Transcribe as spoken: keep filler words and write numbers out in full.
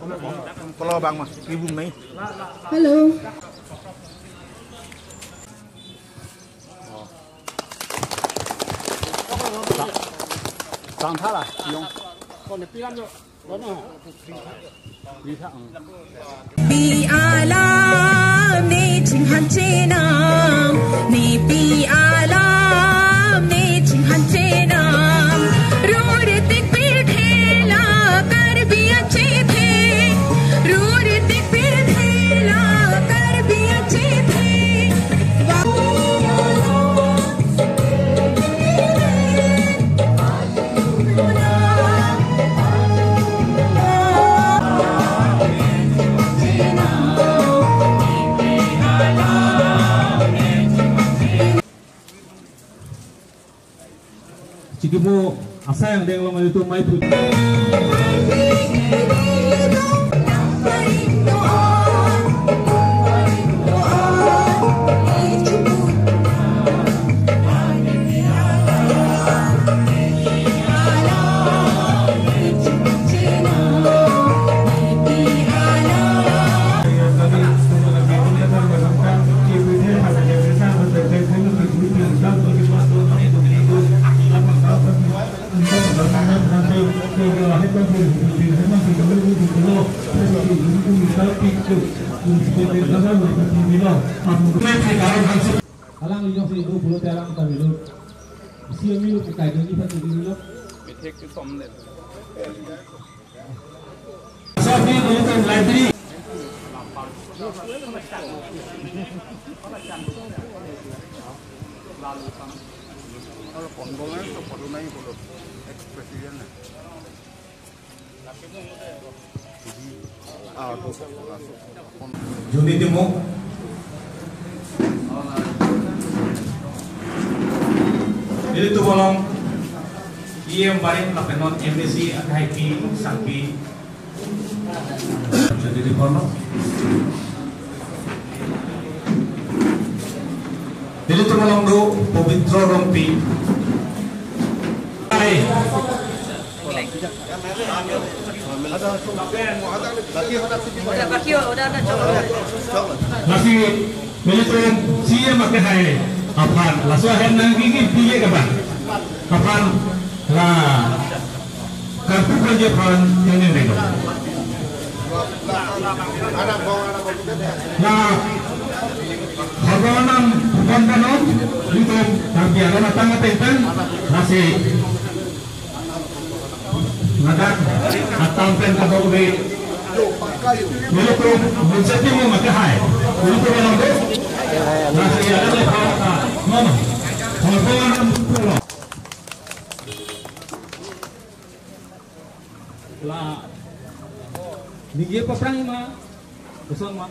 Kalau bang mas, ibu mai. Hello. Sang thala, yung. Pi alam ne chinghan chenam, ne pi alam ne chinghan chenam. Rur tik pirthe la Karbi achethe, rur tik pirthe la Karbi achethe. Chikipo asai angdeng along ajutu mai put. Alang lijok si ibu pulote alang ta milo. Si milo ke kai doni pati milo. Mithek ke som le. Sofi Militum Library. Aur Pondong hai to Padunai bolo, ex president hai. Juni Timung. Nelitum along E M Barit lapen non M A C akhai pi sangpi. Jadi di kono. Nelitum along do Pobitro Rongpi. Hai. Lasi nelitum C M akhai aphan laso ahem nangkiki pile ke bang. Aphan la kartu kerja aphan yang neng dong. La harbonam bukan kanon, nelitum Karbi aron atang atengpen, lasi ladak atam pen kadokave. Nelitum Munse Timung akhai. Nelitum alam do. Nasi ada le pa. Mama. Harbonam pulo. La. Ningje paprang ma. Kosong ma.